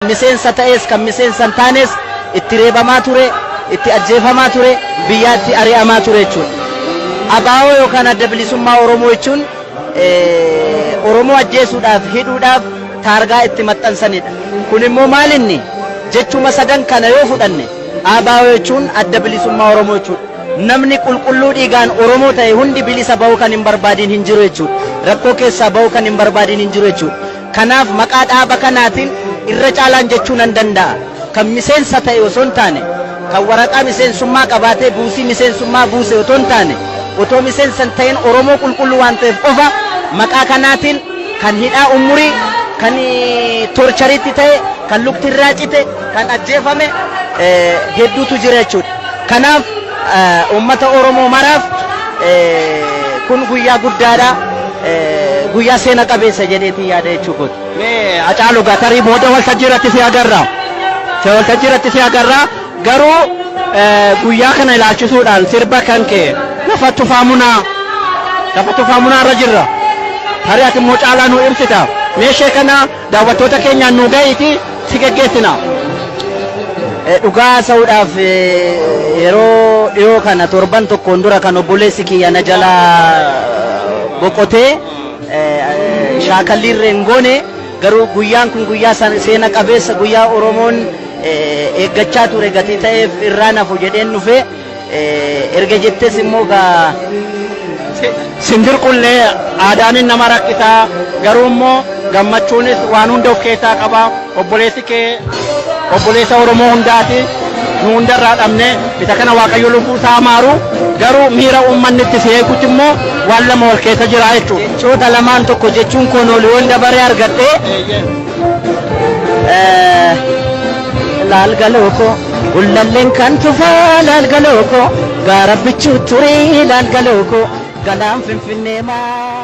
miseensa ta'es kan miseensa hin taanes itti reebamaa ture, itti ajjeefamaa ture, biyyaatti ari'amaa ture jechuudha. ABO yookaan Adda Bilisummaa Oromoo jechuun Oromoo ajjeesuudhaaf, hidhuudhaaf taargaa itti maxxansanidha. Kun immoo maal inni jechuma sadan kana yoo fudhanne, ABO jechuun Adda Bilisummaa Oromoo jechuudha. Namni qulqulluu dhiigaan Oromoo ta'e hundi bilisa bahuu kan hin barbaadin hin jiru jechuudha. Rakkoo keessaa bahuu kan hin barbaadin hin jiru jechuudha. Kanaaf maqaa dhaaba kanaatiin irra caalaan jechuu nan danda'a. Kan miseensa ta'e osoo hin taane, kan waraqaa miseensummaa qabaatee buusii miseensummaa buuse otoo hin taane, otoo miseensa hin ta'in Oromoo qulqulluu waan ta'eef qofa maqaa kanaatiin kan hidhaa umurii, kan torchariitti ta'e, kan lukti irraa cite, kan ajjeefame hedduutu jira jechuudha. Kanaaf uummata Oromoo maraaf kun guyyaa guddaadha. Guyyaa seena qabeessa jedheetiin yaada jechuu kooti. Mee Hacaaluu gaa tarii booda waltajjii irratti si agarra. Waltajjii irratti si agarra. Garuu guyyaa kana ilaalchisuudhaan sirba kan kee lafa tufaa munaa, lafa tufaa munaa irra jirra. Tarii ati immoo caalaa nu ibsita. Meeshee kana daawwattoota keenyaan nu ga'iiti si geggeessina. Dhugaa haasa'uudhaaf, yeroo dhiyoo kana, torban tokkoon dura kan obboleessi kiyya na jalaa boqotee, shaakalli irra hin goone. Garuu guyyaan kun guyyaa seena qabeessa, guyyaa Oromoon eeggachaa ture gatii ta'eef irraa nafu jedheen dhufe. Erga jettes immoo gaa Sindirqullee aadaanin nama rakkisaa, garuu immoo gammachuunis waan hunda of keessaa qaba. Obboleessi kee obboleessa Oromoo hundaati. Nu hundarraa dhabne isa kana. Waaqayyo lubbuu isaa maaru. Garuu miira uummanni itti si eegutti immoo waan lama wal keessa jira jechuudha. Jechoota lamaan tokko jechuun koon oli yoon dabaree argadhe, laalgalooko gullalleen kan tufaa, laalgalooko gaara bichuu turii, laalgalooko galaan Finfinnee maa.